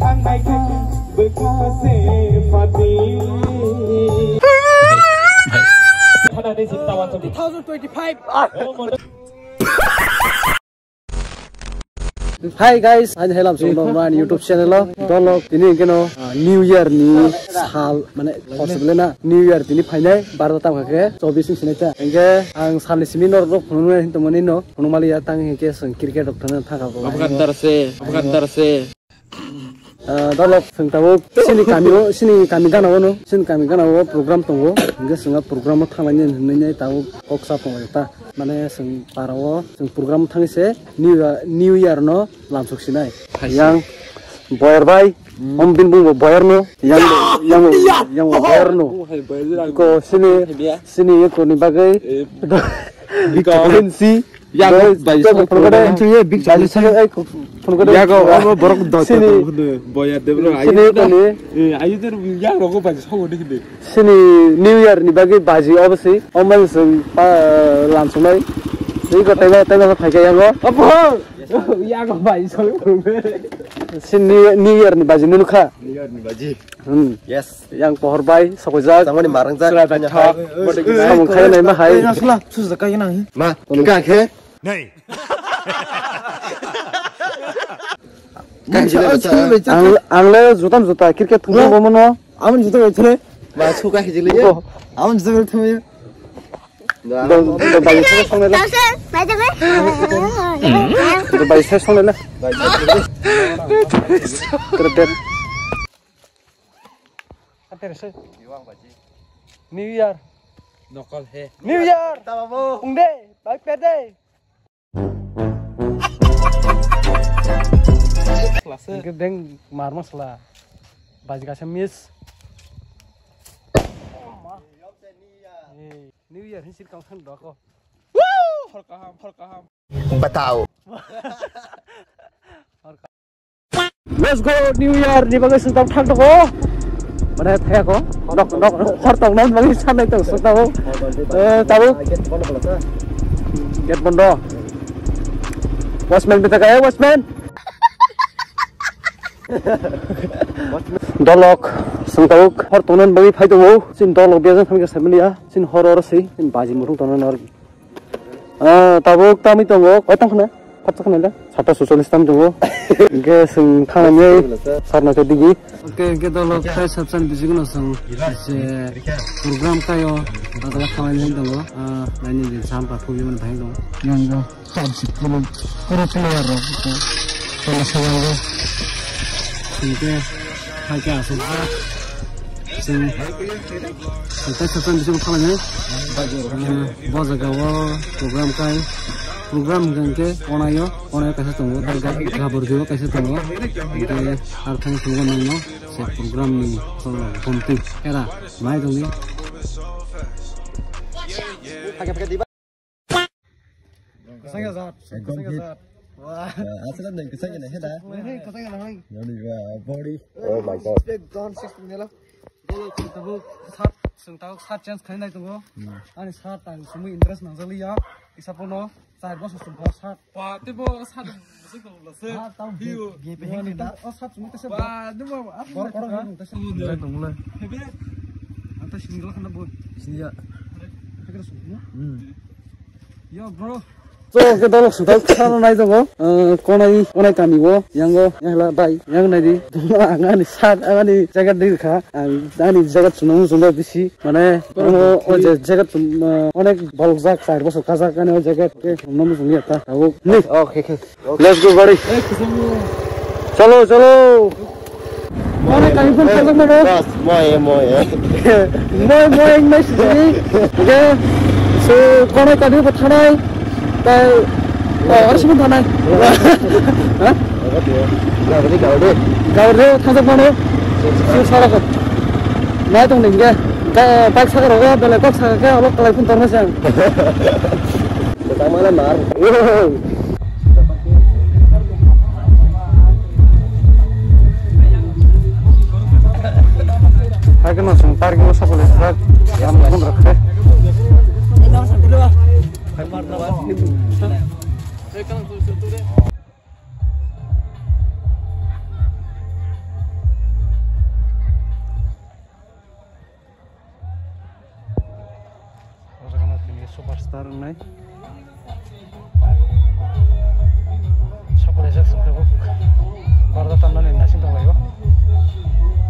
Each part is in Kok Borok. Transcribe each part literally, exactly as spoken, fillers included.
Two thousand twenty-five. Hi guys, ani helam song dong man YouTube channel o. Dolok tini keno, ah, New Year ni sal, mane, possible na New Year tini phainai, barda tam kha khe chobbish ni sinai ta. Hingke ang salni simi norok phunuknai hinto mani no, phunuk mali ya tang hingke song cricket rok thangna thangka bo. Abgandar se, abgandar se. Ah, dolok song tabuk sini kami o, sini kami gana o no, sini kami gana o program tongo. Hingke song program o thanglaini hinwi tabuk kok sa tongo ta. Mane chwng para o chwng program thangwi se New Year, New Year no lamsok sinai. Hai se. Yang boyar bai, hmm, om bin bung bo boyar no, yang, yang, yang bo boyar no. Oh, hai, boyar jira. Ko sini, hai, biya. Sini ye ko ni bagwi. Eh, big challenge si. Ya, boy, bai, ko phone ko de. Phone ko de. Phone ko de. Ya, ko, abo borok do. Sini, boyar de bro. Sini ayo ko ni. Eh, ayo de, ya, rogo bai, so ko de. Sini New Year ni bagwi baji obviously. Omo se pa lamsumai. Iko taiba taiba sa phaika yango. Apo. Yago bai solo. Sini New, New Year ni baji nunu kha. New Year ni baji. Hmm. Yes. Yang pohor bai sokojak. Tamani marang jak. Sula bai thak. Samung khai nai ma hai. Nasla susa kai nang. Ma, ka khe? Nei. Ang, ang le jutam juta cricket thung bo mono. Amon juta bai thre. Ba suka hijili. Amon juta bai thre. Do, do bai se song le. Do bai se song le. Ter ter. New Year. Nokol he. New Year. Ta babu. Ungde, bai pede. Klase. Hingke beng mar masla. Baji kaisa miss. Eh, New Year hin sir kang san doko. Woo! Hor kaham, hor kaham. Batao. Let's go, New Year ni bagwi sung tam thang tongo. Mane thaya ko. Nok, nok, hor tong nok bagwi sanai tong sung tabo. Eh, tabo. Gate bondo. Watchman bita kaya, watchman. Dolok, sung tabuk, hor tongnan bagwi phai tongo. Sin dolok biya jang thamika samiliya. Sin hor hor si, sin baji muthung tongnan hor. Ah, tabuk tamwi tongo. Oi, tang khna. Phat khna le. Sata sucholis tam tongo. Hingke sung thangni sarna khe digi. Okay, hingke dolok khai sabsan bisingo sung je program kayo agala khamani tongo. Ah, naini din sam pa phubi man bhai tongo. Yang go. Puro player rok. Kono sayango. Hingke hai khe aswk. Chwng, chwng tai sapan bisingo phalangwi, eh, bo jaga o program kai, program hwnkhe Konayo, Konayo kaisa tongo, tei ga-, Gabordi o kaisa tongo, hwnkhe ar thani tongo nangno se program ni solo gomti era nai tongdi. Kwchang ya jat, ekdom kwchang ya fit. Jat. Wah. Wah, aswk nang kwchang ya nang heda. Hei, kwchang ya nang. Nani ba body. Oh my God. Don six ni la. Dolo tabuk sat, sung tabuk sat change khai nai tongo. Hmm. Ani sat tang sumui interest nang jali ya. Isa pono char bosor sung sat. Ba, tei bo sat. Sat tang ge pe heng da. Oh, sat sumui tese. Ba, de ba. Bor koro heng tese. Mulai tong mulai. Hebe. Anta sini lo khana bo. Sini ya. Kira sung. Hmm. Yo, bro. So, ke dolok suthai khana nai tongo. Eh, Konai, Konai kami o, yango, yang hela bai, yang nai di. Ang ani sat, ang ani jacket di kha. Ang ani jacket chumno muchungda bisi. Mane, ano, o je jacket chum, eh, onek bolok jak, char bosor kajak, ani o jacket ke chumno muchungya ta. Tabuk. Ni. Okay, okay. Let's go, buddy. Chalo, chalo. Mane kami pun sajak mano. Bas, moye, moye. Moye, moye, English ni. Okay. So, Konai kami pun thanai. Tai, oh, harus pun thanai. Hah? Gaudi, gaudi. Gaudi, thajak mano. So, sarak. Nai tong ning ge. Ka, bike sakar rogo, bele kok sakar ke, olok kalai pun torna sang. Tangmana mar. Hai keno song parking o sokole srak yang pun rakhe. Hai keno song parking o sokole srak yang pun rakhe. Hai keno song parking o sokole srak yang pun rakhe. Tar wngnai. Sokole jak sokle bok. Barda tamnani nasing tonglaio.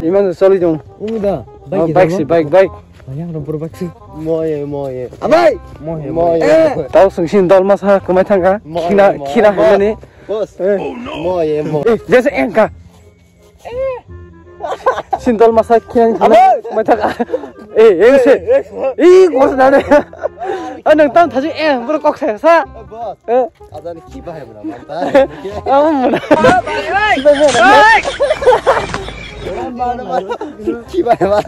Iman soli jong. Umi da, oh, bike si, bike, bike. Ayang rompur bike si. Moye, moye. Abai! Moye, moye. Eh, tau sungsin dol masa kumai thangka. Moye, khina, moye. Khina hwnani. Boss. Eh. Moye, moye. Eh, jese engka. Sindol masa khian. Abo! Mai thak. Eh, eh, se. Eh, eh, eh. Ih, kos dane. Ah, nang tang thaji, eh, bro kok sa, sa. Eh, boss. Eh. Adani khiba hai muna manta. Am muna. Khiba hai muna. Mana, mana. Khiba hai muna.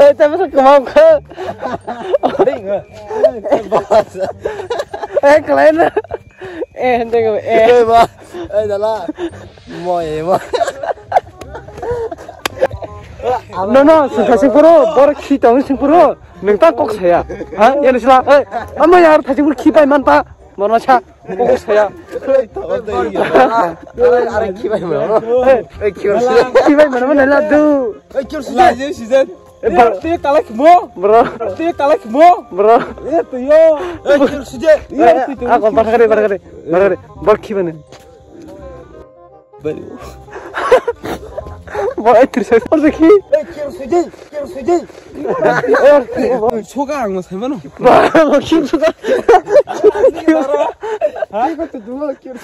Eh, tapi sa kemau ke. Boss. Eh, kelain. Eh, hente ko, eh. Eh, ba. Eh, dala. Mo, eh, mo. No, no, sungkha singpuro, bor khi tong singpuro. Nung ta kok saya. Ha? Ya, nung sila. Eh, ama yar thajibur khi pai man pa. Morma cha. Kok saya. Are khi pai mo. Eh, khi pai mo, mana la du. Eh, khi pai mo. Eh, bro. Twi kalai khmo. Bro. Twi kalai khmo. Bro. Eh, twi yo. Eh, kir suje. Eh, ako, barkari, barkari. Barkari. Bor khi bane. Bari. Bor, eh, twi sai. Bor dekhi. Eh, kir suje. Kir suje. Soka ang mas hai mano. Bor, kir soka. Ha? Kir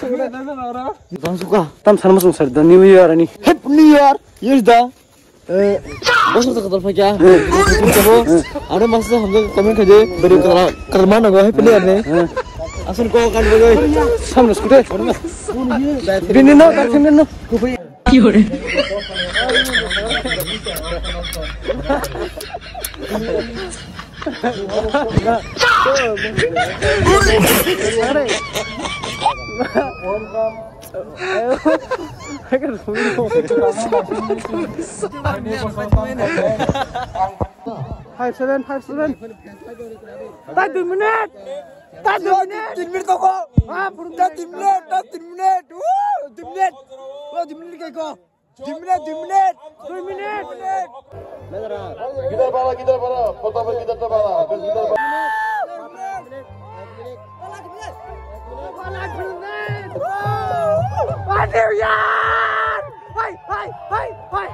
soka. Tam sana masuk sar, the New Year ani. Happy New Year. Yes da. Eh, bosok tak kadal pakai. Kamu, ada maksud hamzah komen kerja beri kalau kerma nago happy ni ane. Asal kau kan bagai. Sam na skute. Bini no, tak sini no. Five seven, five seven. Tadi minute. Tadi minute. Tin minute kok. Ah, belum. Tadi minute, tadi minute. Woo, tadi minute. Wah, tadi minute kayak kok. Dui minute, dui minute. Dui minute. Gitar bara, gitar bara. Potong gitar bara. Gitar bara. Hai, hai, hai, hai.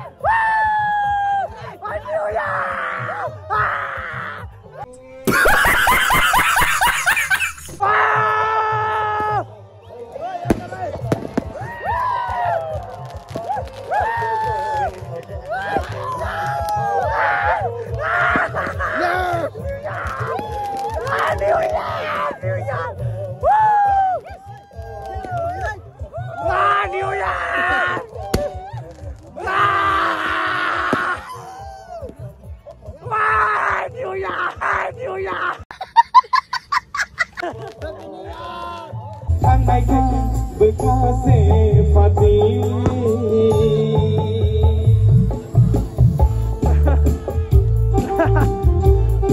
Thangnai khe bwkha se pati.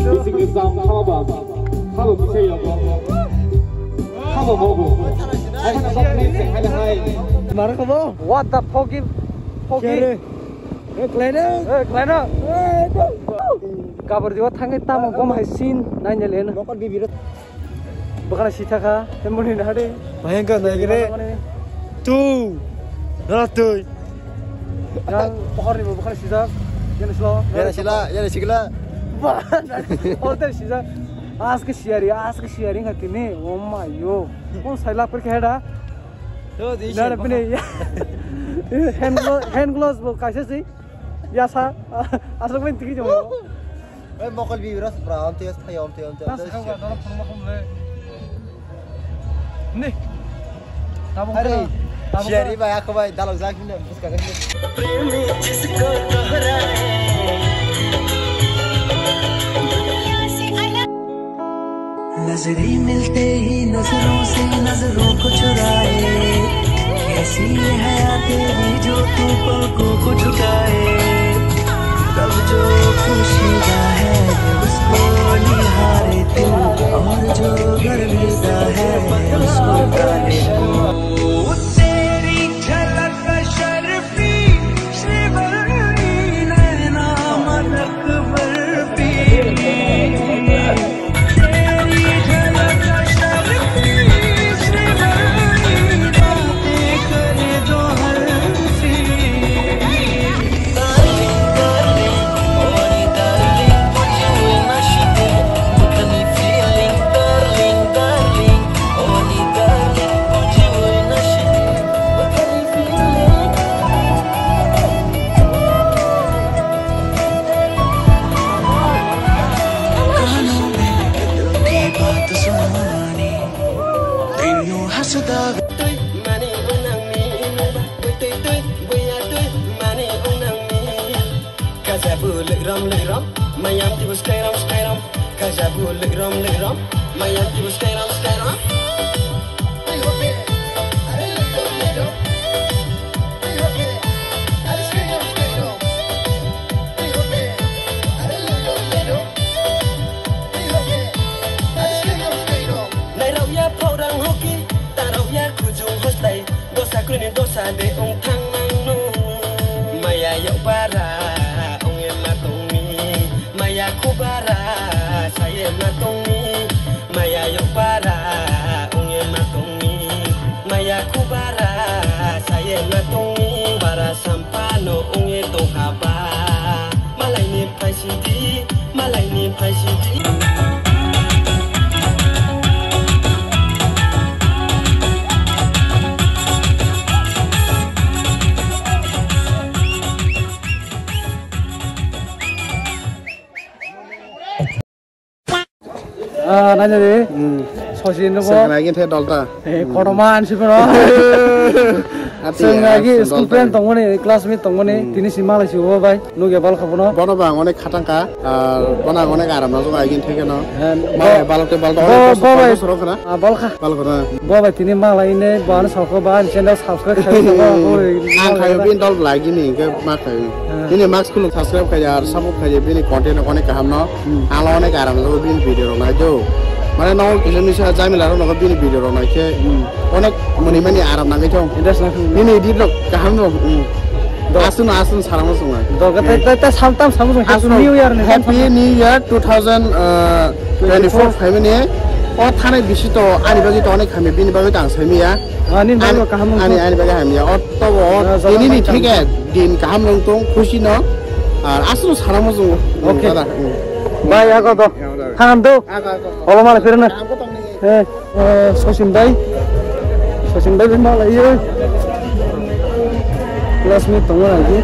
Bising ni sam khaba ba. Khaba bising ya ba. Khaba ba bu. Hai khaba blessing hai hai. Mara khaba? What the foggy, foggy. Eh, khlaina. Eh, khlaina. Eh, kabur diwa thangwi tamo bom hai sin naina leno. Mokol bibiro. Bwkhana sitha kha, hemoni nahade. Bhayangkar naigre. Tu. Ratui. Yang pohor ni bwkhana sijak. Yang silo. Yang sila, yang sikla. Bah, order sijak. Aske siari, aske siari ngatini. Oh my yo. Kon saila perkhe heda. Nara bini hand glo-, hand gloves bo kaisa si. Yasa. Asok main tiki jong. Oi mokol bi ras bra am tiyas thayom tiyom tiyom. Nas kau ga dolo phang makhum le. Ni. Tabung. Are. Siari bai ako bai dalok jak hina buska ga hina. नजरें मिलते ही नजरों से नजरों को चुराए, कैसी ये हया तेरी जो तू पलकों को झुकाए। तब जो पोशीदा है उसको निहारे दिल, और जो गर्विदा है उसको ताले तेरी झलक शर्फी, श्रीवल्ली नैना मलक barfi. Lekram lekram, maya tibu skairam skairam. Kajabu lekram lekram, maya tibu skairam skairam. Nairok ya phorang hoki, tarok ya khujung hoslai. Dosa kwini dosa de wng thang nang nung. Maya yok bara wngwi ma tongni. Maya khubara saye ma tongni. Maya yok bara wngwi ma tongni. Maya khubara saye ma tongni. Bara sampano wngwi tongha ba. Malaini phaisidi, malaini phaisidi. Ah, nanya de. Hmm. Sosi no bo. Sengna gini the dolta. Eh, kotorma ansi phano. Ati, sengna gi school friend tongmani, classmate tongmani, hmm, tini si malai si bo bai, nugya bal khabono. Bono ba ang onek khatang kha, ar bono ang onek aram no jok agin theke no. Malai balok te balok bo, onek bo bai. Bosor khana. Ah, bal kha. Bal khana. Bo bai tini malai ne, bo ano sokho ba, ani channel subscribe khai sabo, bo. Ang khai bin dol lagi ni, ke ma khai. Ah. Ini max khuluk subscribe khai, ar support khai, bini content onek kaham no. Hmm. Ang onek aram no, bini video rok nai do. Mane no, kisa misa jamila rok no, bini video rok nai khe. Hmm. Onek mani mani aram nangwi thong. Interest nang. Nini edit rok kaham no. Hmm. Do. Aswk no, aswk no sarang no swngo. Do, ta, ta, ta, sam tam sam swngo. Aswk no. New Year ni. Happy New Year two thousand twenty-four phaimani. O thanai bisi to ani bagwi to onek hamya, bini bagwi to ang saimaya. Ani bagwi kaham wngkha. Ani, ani bagwi hamya. O to bo, ah, tini ni thik din kaham wngthong, khusi no. Ar aswk no sarang no swngo. Okay. Dada. Hmm. Bye, ago do. Ya, dada. Kaham do. Ago, ago. Olo mala phirna. Kaham ko tong ni. Eh. Eh, Sachin bhai. Sachin bhai bhi malai ye. Classmate tongo lagi.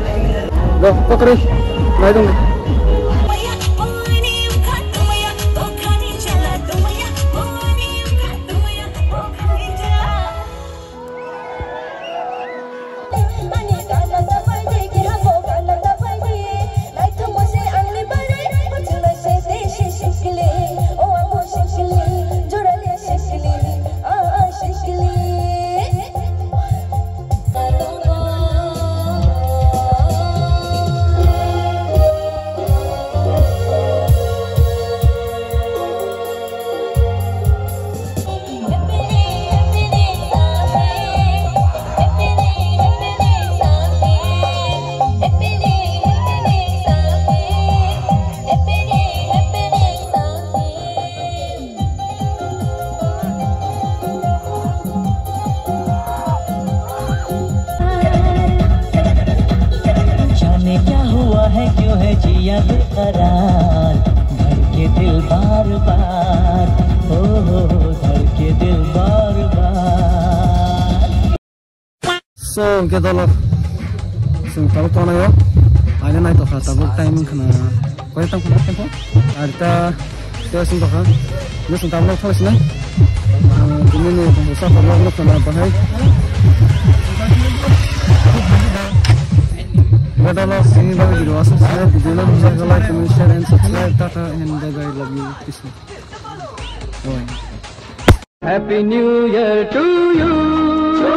Do, pokri. Nai dong. जाने क्या हुआ है, क्यों है जिया बेकरार, धड़के दिल बार बार, ओ हो हो, धड़के दिल बार बार। So, hwnkhe dolo, chwng tabuk tongnai o, aina naitokha tabuk time wngkha na, koi tang khuna tempo, arita, tei chwng tokha, no chwng tabuk thang sinai, ah, tini ni bwsa tabuk no khuna bahai. Hwnkhe dolo, chini bagwi video aswk se, video no mujak like, comment, share and subscribe, tata and bye bye, love you, peace. Bye. Happy New Year to you.